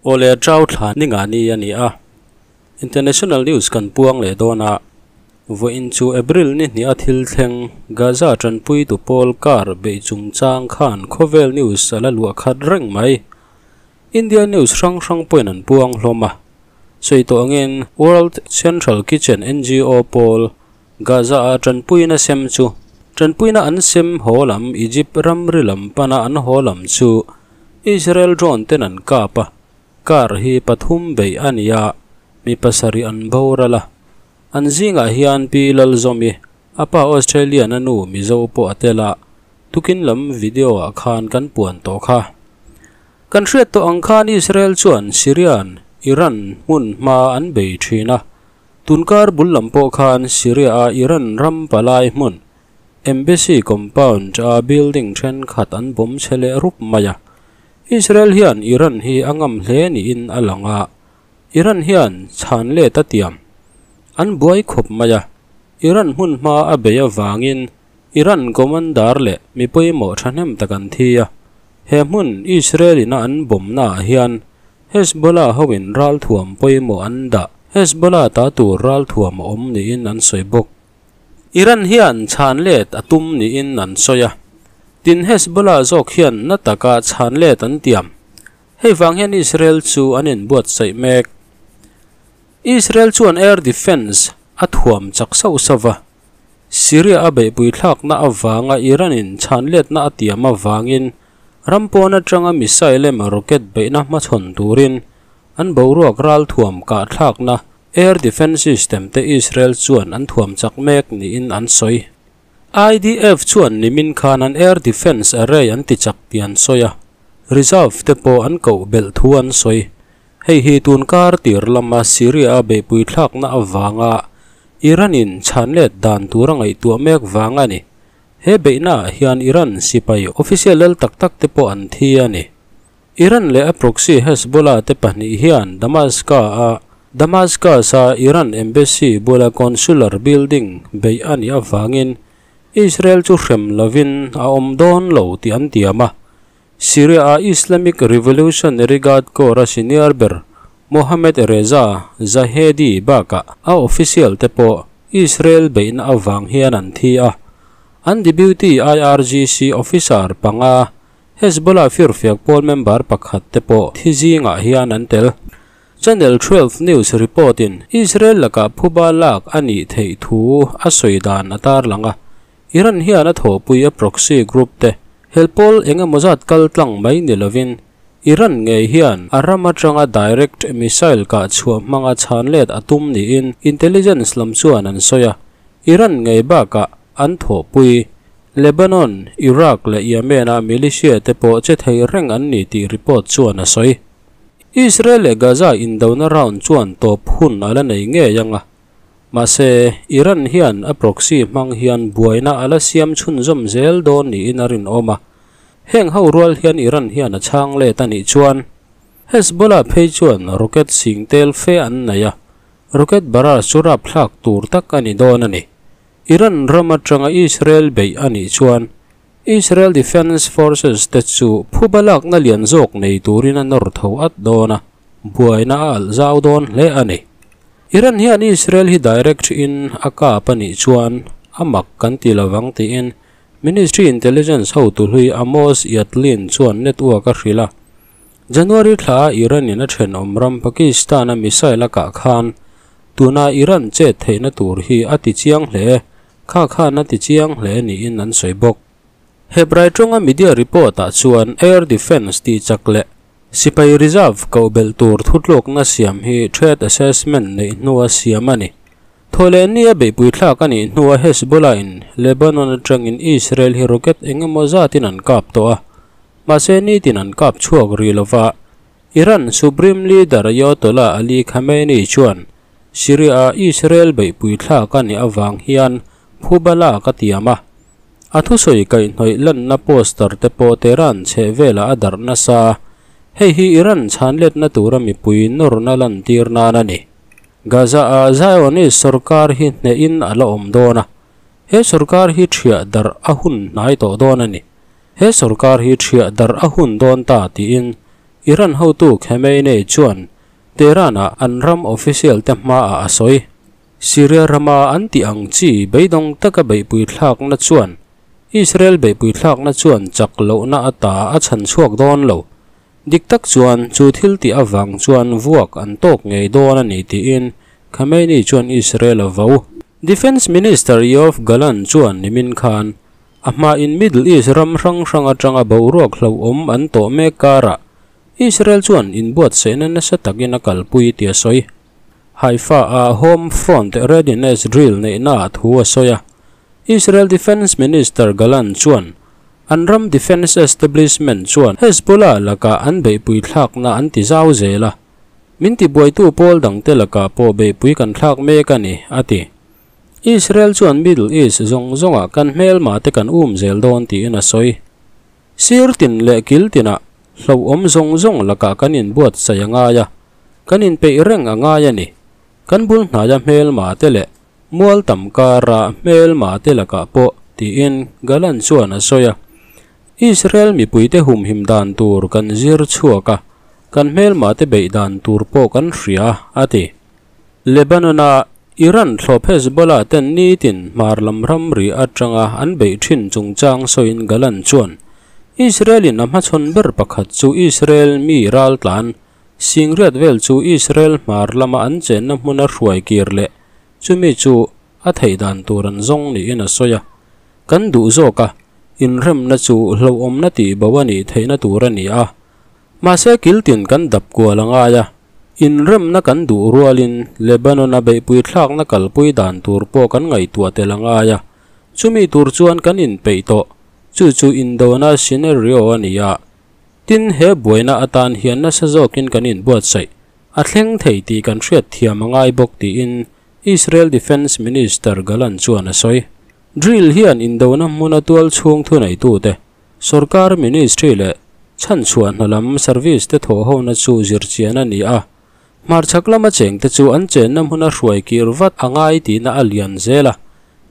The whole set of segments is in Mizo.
Awle Chau thla ni nga ni a ni a. International news kan puang leh dawn a. Vawiin chu April ni hnih a thil thleng Gaza tanpui tu pawl kar beih chungchang khan khawvel news a la luah khat reng mai. India news hrang hrang pawhin an puang hlawm a. Sawi tawh angin World Central Kitchen NGO pawl Gaza a tanpuina sem chu tanpuina an sem haw lam Egypt ramri lam pana an haw lam chu Israel drone ten an kap a. Kar hi pathum bei a ni a, mi pasarih an boral a. An zingah hian Pi Lalzawmi, a pa Australian a nu Mizo pawh a tel a, tukin lam video ah khan kan puan tawh kha. Kan hriat tawh ang khan Israel chuan Syrian, Iran hmun hma an bei thin a, tunkar bul lam pawh khan Syria a Iran ram palai hmun, Embassy compound a building thenkhat an bomb chhe leh rup mai a. Israel hian Iran hi a ngam hle niin a lang a, Iran hian chhan let a tiam. An buai khawp mai a, Iran hmun hma a bei avangin Iran commander leh mi pawimawh thahnem tak an thi a. He hmun Israel ina an bomb naah hian Hezbollah hoin ralthuam pawimawh an dah. Hezbollah ta tur ralthuam a awm niin an sawi bawk. Iran hian chhan let a tum niin an sawi a. Tin Hezbollah zawk hian na taka chhan let an tiam. Hei vang hian Israel chu an inbuatsaih mek. Israel chuan air defence a thuam chak sauh sauh va. Syria a beihpui thlakna avanga Iran in chhan letna a tiam avangin ram pawn atanga missile emaw rocket beihna hmachhawn turin an boruak ral thuam kah thlakna air defence system te Israel chuan an thuam chak mek niin an sawi. IDF chuan nimin khan an air defence array an ti chak tih an sawi a, reserve te pawh an koh belh thu an sawi. Hei hi tunkar tir lama Syria a beihpui thlakna avanga Iran in chhan let dan tur a ngaihtuah mek vang a ni. He beihnaah hian Iran sipai official lal tak tak te pawh an thi a ni. Iran leh a proxy Hezbollah te pahnih hian Damascus a Damascus a Iran embassy bula consular building beih a nih avangin Israel chu hrem lovin a awm dawn lo tih an tiam a. Syria a Islamic Revolutionary Guard Corps a senior ber Mohammed Reza Zahedi bakah a official te pawh Israel beihna avang hian an thi a. An deputy IRGC officer panga Hezbollah firfiak pawl member pakhat te pawh thi zingah hian an tel. Channel 12 News report in Israel lakah phuba lak a nih theih thu a sawi dan a tarlang a. Iran hian a thawhpui a proxy group te helpawl eng emaw zat kal tlang mai ni lovin Iran ngei hian a ram atanga direct missile kah chhuah hmanga chhan let a tum niin intelligence lam chuan an sawi a. Iran ngei bakah an thawhpui Lebanon, Iraq leh Yemen a militia te pawh che thei reng an ni tih report chuan a sawi. Israel leh Gaza indona round chuan tawp hun a la nei ngei anga. Mahse, Iran hian a proxy hmang hian buaina a la siam chhunzawm zel dawn niin a rinawm a. Heng ho rual hian Iran hian a chhang let a nih chuan Hezbollah phei chuan rocket sing tel fe an nei a. Rocket barrage chu rap thlak tur tak a ni dawn a ni. Iran ram atanga Israel beih a nih chuan Israel Defence Forces te chu phuba lakna lian zawk nei turin a nawr tho at dawn a, buaina a alh zau dawn hle a ni. Iran hian Israel hi direct in a kap a nih chuan a mak kan ti lovang tiin Ministry Intelligence hotu hlui Amos Yadlin chuan network a hrilh a. January thla a Iran in a thenawm ram Pakistan a missile a kah khan tuna Iran chet theihna tur hi a ti chiang hle, kha khan a ti chiang hle niin an sawi bawk. Hebrai tawnga media report ah chuan air defence tih chak leh sipai reserve koh belh tur thutlukna siam hi threat assessment neih hnua siam a ni. Thawhleh ni a beihpui thlak a nih hnua Hezbollah in Lebanon atangin Israel hi rocket eng emaw zatin an kap tawh a. Mahse nitin an kap chhuak ri lova. Iran Supreme Leader Ayatollah Ali Khamenei chuan Syria a Israel beihpui thlak a nih avang hian phuba lak a tiam a. A thusawi kaihhnawih lanna poster te pawh Tehran chheh velah a darh nasa. Hei hi Iran chhan letna tura mipui nawrna lan tir nan a ni. Gaza a Zionist sarkar hi hnehin a la awm dawn a. He sarkar hi thiah darh a hun hnai tawh dawn a ni. He sarkar hi thiah darh a hun dawn ta tiin Iran hotu Khamenei chuan Tehran-a an ram official-te hmaah a sawi. Syria rama an tih ang chi beidawng taka beihpui thlakna chuan Israel beihpui thlakna chuan chak lohna ata a chhan chhuak dawn lo. Dik tak chuan chu thil tih avang chuan vuak an tawk ngei dawn a ni tiin Khamenei chuan Israel a vo. Defence Minister Yoav Gallant chuan nimin khan a hmain Middle East ram hrang hrang atanga boruak hlauhawm an tawh mek karah Israel chuan inbuatsaihna nasa takin a kalpui tih a sawi. Haifa-a Home Front Readiness Drill neihnaah thu a sawi a. Israel Defence Minister Gallant chuan an ram defence establishment chuan Hezbollah lakah an beihpui thlakna an ti zau zel a, min tibuaitu pawl dangte lakah pawh beihpui kan thlak mek a ni, a ti. Israel chuan Middle East zawng zawngah kan hmelma te kan um zel dawn tiin a sawi. Sir tin leh kil tinah hlauhawm zawng zawng lakah kan inbuatsaih a ngai a, kan inpeih reng a ngai a ni. Kan bul hnaia hmelma te leh mual tam kara hmelma te lakah pawh tiin Gallant chuan a sawi a. Israel mipuite humhim dan tur kan zir chhuak a, kan hmelma te beih dan tur pawh kan hria, a ti. Lebanon-a Iran thlawp Hezbollah ten nitin hmar lam ramri atanga an beih thin chungchang sawiin Gallant chuan, Israel-in a hmachhawn ber pakhat chu Israel mi raltlan singriat vel chu Israel hmar lama an chenna hmuna hruai kir leh chumi chu a theih dan tur an zawng niin a sawi a. Kan duh zawk a, inremna chu hlauhawmna tih bo a nih theihna tur a ni a. Mahse kiltin kan dap kual a ngai a, inremna kan duh rualin Lebanon-a beihpui thlakna kalpui dan tur pawh kan ngaihtuah tel a ngai a, chumi tur chuan kan inpeih tawh, chu chu indona scenario a ni a. Tin, he buaina atan hian nasa zawkin kan inbuatsaih a thleng thei tih kan hriat thiam a ngai bawk tiin Israel Defence Minister Gallant chuan a sawi. Drill hian indona hmuna tual chhung thuneitute Sorkar ministry leh chhanchhuah hna lam service te thawhhona chu zirchian a ni a, hmarchhak lama chengte chu an chenna hmuna hruai kir vat a ngai tihna a lian zel a.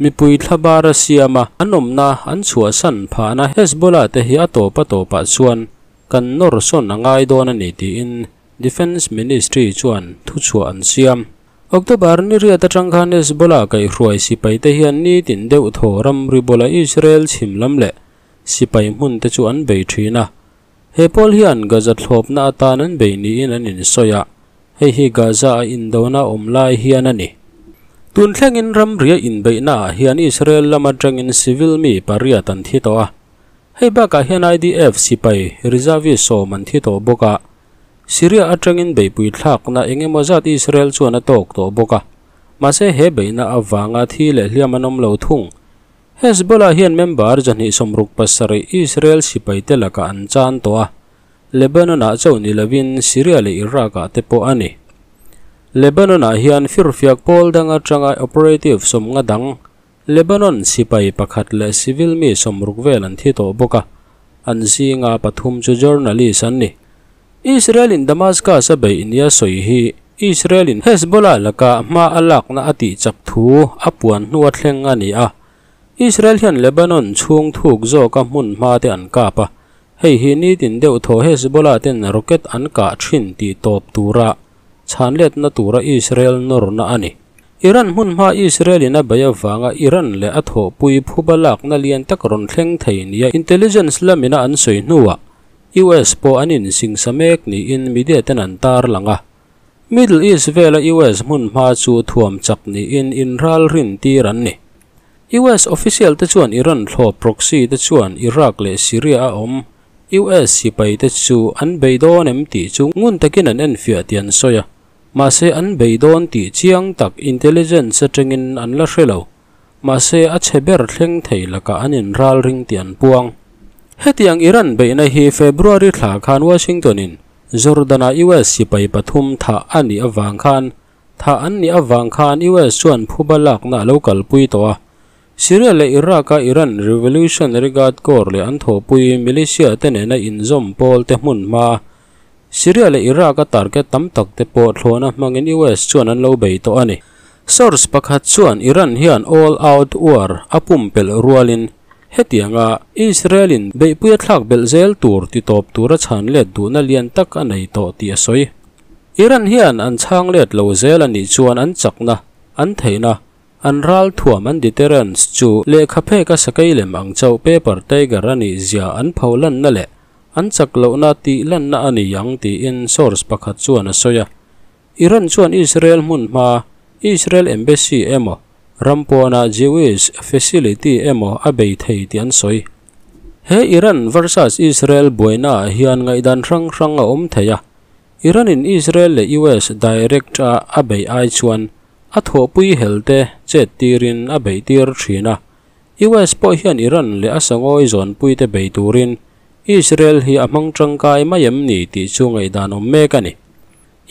Mipui thlabar a siam a, an awmna an chhuahsan phahna Hezbollah te hi a tawp a tawpah chuan kan nawr sawn a ngai dawn a ni tiin Defence Ministry chuan thuchhuah an siam. October ni riat atang khan Hezbollah kaihhruai sipaite hian nitin deuh thaw ramri bula Israel chhim lam leh sipai hmun te chu an bei thin a. He pawl hian Gaza thlawpna atan an bei niin an insawi a, hei hi Gaza a indona awm lai hian a ni. Tun thlengin ramria inbeihna ah hian Israel lam atangin civil mi pariat an thi tawh a. Hei bakah hian IDF sipai reservist sawm an thi tawh bawk a. Syria atangin beihpui thlakna eng emaw zat Israel chuan a tawk tawh bawk a, mahse he beihna avanga thi leh hliam an awm lo thung. Hezbollah hian member 267 Israel sipaite lakah an chan tawh a, Lebanon-ah chauh ni lovin Syria leh Iraq-ah te pawh a ni. Lebanon-ah hian firfiak pawl dang atanga operative sawmnga dang Lebanon sipai pakhat leh civil mi 60 vel an thi tawh bawk a, an zinga pathum chu journalist an ni. Israel-in Damascus a beih nia sawi hi Israel-in Hezbollah laka hma a lakna a tih chak thu a puan hnu a thleng a ni a. Israel hian Lebanon chhung thuk zawka hmun hma te an kap a, hei hi nitin deuh thaw Hezbollah ten rocket an kah thin tih tawp tura chhanletna tura Israel nawrna a ni. Iran hmun hma Israel-in a bei avanga Iran leh a thawhpui phuba lakna lian tak rawn thleng thei nia intelligence lamina an sawi hnuah US pawh an insingsa mek niin media ten an tar lang a. Middle East vela US hmun hma chu thuam chak niin inral rin tir an ni. US official te chuan Iran thlawp proxy te chuan Iraq leh Syria a awm US sipai te chu an bei dawn em tih chu ngun takin an enfiah tih an sawi a. Mahse an bei dawn tih chiang tak intelligence atangin an la hre lo. Mahse a chhe ber thleng thei lakah an inral ring tih an puang. Hetiang Iran beihna hi February thla khan Washington-in Jordan-a US sipai pathum thah a nih avang khan thah an nih avang khan US chuan phuba lakna a lo kalpui tawh a. Syria leh Iraq-a Iran Revolutionary Guard Corps leh an thawhpui militia te nena inzawm pawl te hmun hma Syria leh Iraq-a target tam tak te pawh thlawhna hmangin US chuan an lo bei tawh a ni. Source pakhat chuan Iran hian all-out war a pumpelh rualin Hetianga Israel-in beihpui a thlak belh zel tur titawp tura chhan let duhna lian tak a nei tawh tih a sawi. Iran hian an chhang let lo zel a nih chuan an chakna, an theihna, an ral thuam an deterrence chu lehkha phek a sakei lem ang chauh paper tiger a nih zia an pho lanna leh an chak lohna tih lanna a ni ang tiin source pakhat chuan a sawi a. Iran chuan Israel hmun hma Israel Embassy emaw ram pawna Jewish facility emaw a bei thei tih an sawi. He Iran versus Israel buaina ah hian ngaihdan hrang hrang a awm thei a, Iran in Israel leh US direct a a beih ai chuan a thawhpui hel te chet tirin a beih tir thin a, US pawh hian Iran leh a sangawi zawnpui te bei turin Israel hi a hmang tangkai mai em ni tih chu ngaihdan awm mek a ni.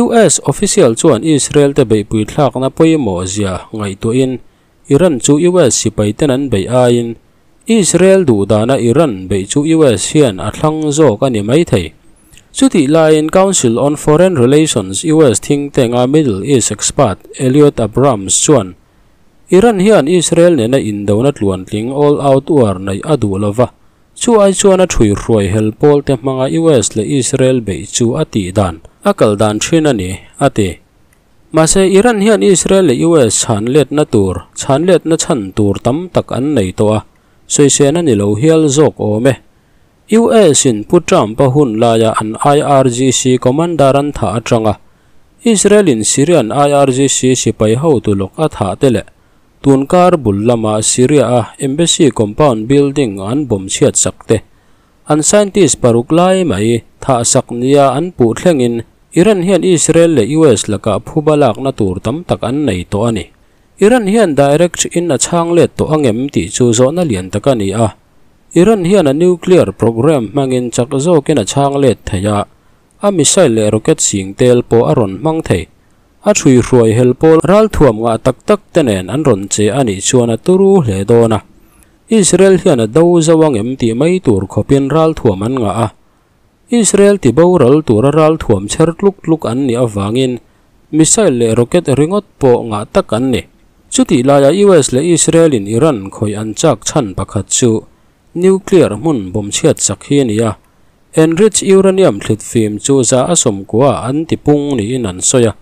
US official chuan Israel te beihpui thlakna pawimawh zia ngaihtuahin Iran chu US sipai ten an beih aiin Israel duh dana Iran beih chu US hian a thlang zawk a ni mai thei. Chutih laiin Council on Foreign Relations US think tank-a Middle East expert Elliot Abrams chuan Iran hian Israel nena indona tluantling all out war neih a duh lova, Chu ai chuan a ṭhuihruai hel pawlte hmanga US leh Israel beih chu a tih dan a kal dan ṭhin a ni, a ti. Mahse, Iran hian Israel leh US chhan letna tur, chhan letna chhan tur tam tak an nei tawh a, sawisên a ni lo hial zawk awm e. US-in Pu Trump-a hun laia an IRGC commander an thah aṭanga Israel-in Syrian IRGC sipai hotu lawk a thah te leh Tunkar bul lama Syria-a embassy compound building an bomb chhiat sak te, an scientist paruk lai mai thah sak nia an puh thlengin Iran hian Israel leh US lakah phuba lakna tur tam tak an nei tawh a ni. Iran hian direct in a chhang let tawh angem tih chu zawhna lian tak a ni a. Iran hian a nuclear program hmangin chak zawkin a chhang let thei a, a missile leh rocket sing tel pawh a rawn hmang thei. A ṭhuihruai hel pawl ralthuam ngah tak tak te nen an rawn che a nih chuan a turu hle dawn a. Israel hian a do zo ang em tih mai tur khawpin ralthuam an ngah a. Israel ti boral tura ralthuam chher tluk tluk an nih avangin missile leh rocket ringawt pawh ngah tak an ni. Chutih laia US leh Israel in Iran khawih an chak chhan pakhat chu nuclear hmun bawmchhiat sak hi a ni a. Enriched uranium thlit fim chu 190 an ti pung niin an sawi a,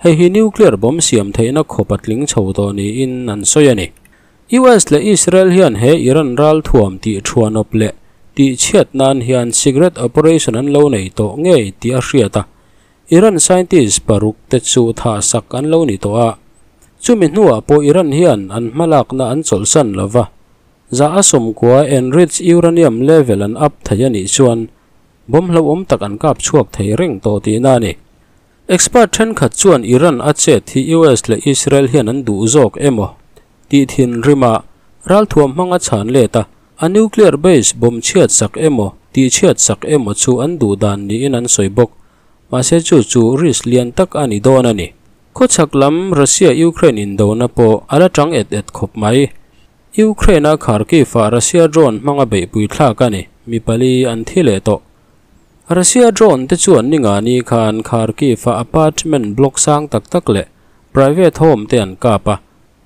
hei hi nuclear bomb siam theihna khawp a tling chho tawh niin an sawi a ni. US leh Israel hian he Iran ral thuam tih thuanawp leh tih chhiat nan hian secret operation an lo nei tawh ngei tih a hriat a, Iran scientist paruk te chu thah sak an lo ni tawh a, chumi hnuah pawh Iran hian an hmalakna an chawlhsan lova. 190 enriched uranium level an up thei a nih chuan bomb hlauhawm tak an kap chhuak thei reng tawh tihna a ni. Expert thenkhat chuan Iran a chet hi US leh Israel hian an duh zawk emaw tih thinrim a, ralthuam hmanga chhan let a, a nuclear base bomb chhiat sak emaw tih chhiat sak emaw chu an duh dan niin an sawi bawk. Mahse chu chu risk lian tak a ni dawn a ni. Khawchhak lam Russia-Ukraine indona pawh a la tang et et khawp mai. Ukraine-a Kharkiv-ah Russia drone hmanga beihpui thlak a ni, mi pali an thi leh tawh. Russia drone te chuan ningani khan Kharkiv-a apartment block sang tak tak leh private home te an kap a.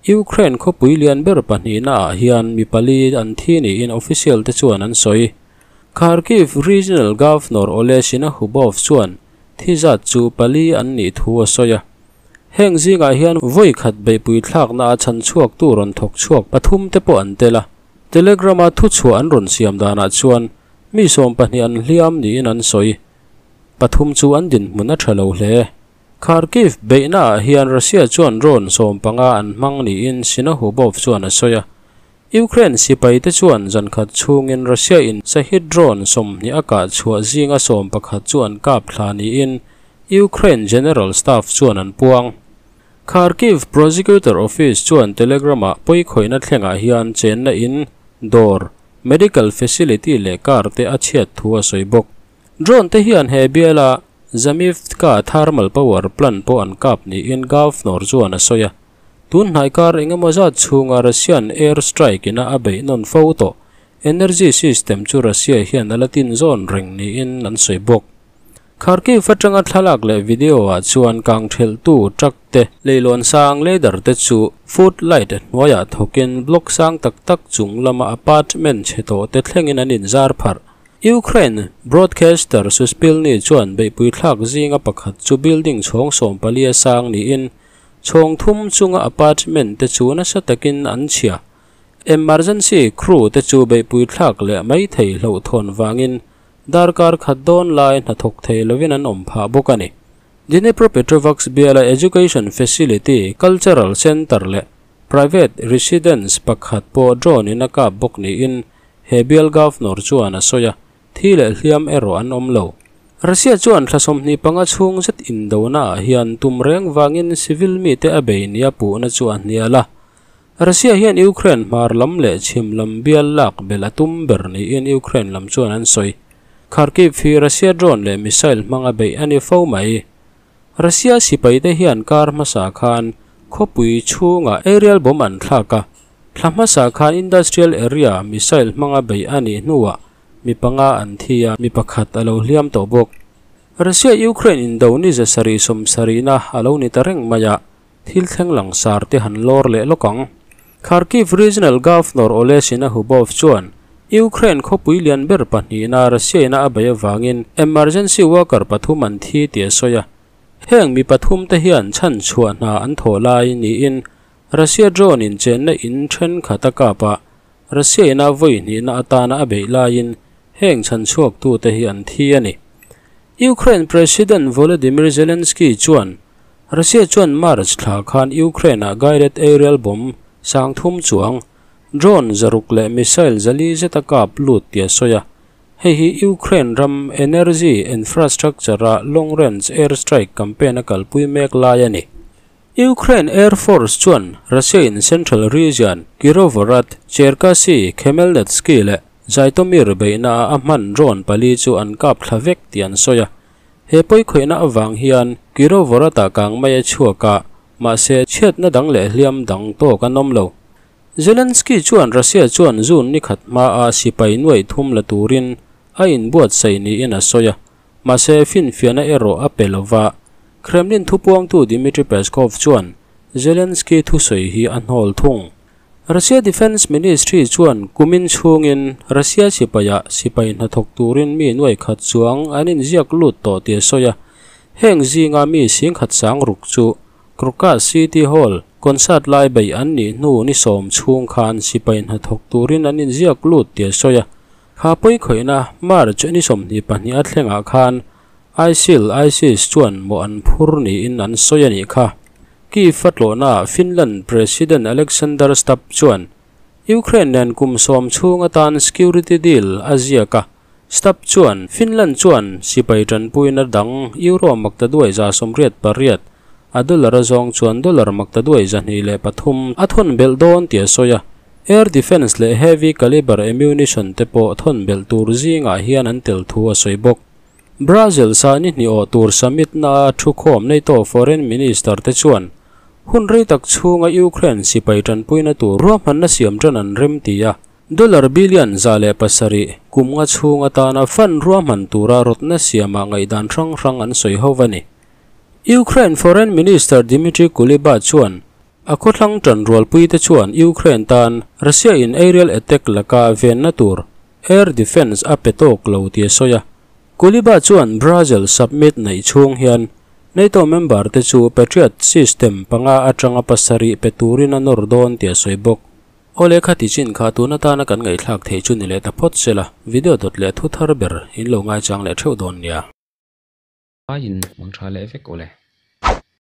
Ukraine khawpui lian ber pahnihna ah hian mi pali an thi niin official te chuan an sawi. Kharkiv Regional Governor Oleh Sinahubov chuan thi zat chu pali an nih thu a sawi a. Heng zingah hian vawi khat beihpui thlakna a chhan chhuaktu rawn thawk chhuak pathum te pawh an tel a. Telegram-a thuchhuah an rawn siam danah chuan mi 20 an hliam niin an sawi. Pathum chu an dinhmun a tha lo hle. Kharkiv beihnaah hian Russia chuan drone 15 an hmang niin Sinahubov chuan a sawi a. Ukraine sipaite chuan zan khat chhungin Russia-in Shahed drone 20 a kah chhuah zinga 11 chu an kap thla niin Ukraine General Staff chuan an puang. Kharkiv Prosecutor Office chuan Telegram-ah pawikhawihna thlengah hian chenna in, dawr, medical facility leh car te a chhiat thu a sawi bawk. Drone te hian he biala Zamivka thermal power plant pawh an kap niin Governor chuan a sawi a. Tun hnai kar engemaw zat chhunga Russian air strike ina a beih nawn fo tawh energy system chu Russia hian a la tin zawn reng niin an sawi bawk. Kharkiv atanga thlalak leh video-ah chuan kang thelhtu truck te, leilawn sang ladder te chu footlight hnuaiah thawkin block sang tak tak chung lama apartment chhe tawh te thlengin an inzar pharh. Ukraine broadcaster Suspilne chuan beihpui thlak zinga pakhat chu building chhawng 14 a sang niin chhawng thum chunga apartment te chu nasa takin an chhia. Emergency crew te chu beihpui thlak leh mai thei hlauhthawn vangin darkar khat dawn lai hnathawk thei lovin an awm phah bawk a ni. Dnipropetrovsk biala education facility, cultural centre leh private residence pakhat pawh drone in a kap bawk niin he bial governor chuan a sawi a, thi leh hliam erawh an awm lo. Russia chuan thla 25 chhung zet indona ah hian tum reng vangin civil mite a bei nia puhna chu a hnial a. Russia hian Ukraine hmar lam leh chhim lam bial lak belh a tum ber niin Ukraine lam chuan an sawi. Kharkiv hi Russia drone leh missile hmanga beih a ni fo mai. Russia sipaite hian kar hmasa khan khawpui chhungah aerial bomb an thlak a, thla hmasa khan industrial area missile hmanga beih a nih hnuah mi panga an thi a, mi pakhat a lo hliam tawh bawk. Russia-Ukraine indo ni 770na a lo ni ta reng mai a, thil thleng langsar te han lawr leh lawk ang. Kharkiv Regional Governor Olesina Hubov chuan Ukraine khawpui lian ber pahnihna Russia-ina a beih avangin emergency worker pathum an thi tih a sawi a. Heng mi pathum te hian chhan chhuah hna an thawh lai niin Russia drone in chenna in thenkhat a kap a, Russia-ina vawi hnihna atana a beih laiin heng chhan chhuak tu te hi an thi a ni. Ukraine President Volodymyr Zelensky chuan Russia chuan March thla khan Ukraine-ah guided aerial bomb 3000 chuang drone 600 leh missile 400 zet a kap lut tih a sawi a. Hei hi Ukraine ram energy infrastructure a long range airstrike campaign a kalpui mek lai a ni. Ukraine Air Force chuan Russia in Central Region Kirovohrad, Cherkasy, Khmelnytsky leh Zhytomyr beihna a hman drone pali chu an kap thla vek tih an sawi a. He pawi khawihna avang hian Kirovohrad-ah kang mai a chhuak a, mahse chhiatna dang leh hliam dang tawk an awm lo. Zelensky chuan Russia chuan June ni khat hma a sipai nuai thum la turin a inbuatsaih niin a sawi a, mahse finfiahna erawh a pe lova. Kremlin thupuangtu Dmitry Peskov chuan Zelensky thusawi hi a hnawl thung. Russia Defense Ministry chuan kumin chhungin Russia sipaiah sipai hnathawk turin mi nuai khat chuang an inziak lut tawh tih a sawi a. Heng zinga mi 16,000 chu Crocus City Hall concert lai beih an nih hnu ni 10 chhung khan sipai hnathawk turin an inziak lut tih a sawi a. Kha pawi khawihna March ni 22 a thlengah khan ISIL ISIS chuan mawh an phur niin an sawi a nih kha. Kyiv a tlawhna Finland President Alexander Stubb chuan Ukraine nen kum 10 chhung atan security deal a ziak a. Stubb chuan Finland chuan sipai tanpuina dang euro 888 a dollar a zawng chuan dollar 823 a thawn belh dawn tih a sawi a. Air defense leh heavy caliber ammunition te pawh thawn belh tur zingah hian an tel thu a sawi bawk. Brazil sa ni hnih awh tur summit na thu khawm NATO foreign minister te chuan hun rei tak chhunga Ukraine sipai tanpuina tur ruahmanna siam tan an rem ti a. Dollar billion 107 kum nga chhung atana fund ruahman tura rawtna siama ngaihdan hrang hrang an sawi ho a ni. Ukraine Foreign Minister Dmitry Kuleba chuan a khawthlang tan rualpui te chuan Ukraine tan Russia in aerial attack laka venna tur air defense a pe tawk lo tih a sawi a. Kuleba chuan Brazil submit nei chhung hian NATO member te chu Patriot system panga atanga 7 pe turin a nawr dawn tih a sawi bawk. Awle khati chin kha tuna tana kan ngaihthlak thei chu ni leh ta phawt sela video dot leh thu thar ber in lo ngai chang leh theuh dawn nia. Aiin mang tha leh vek awle.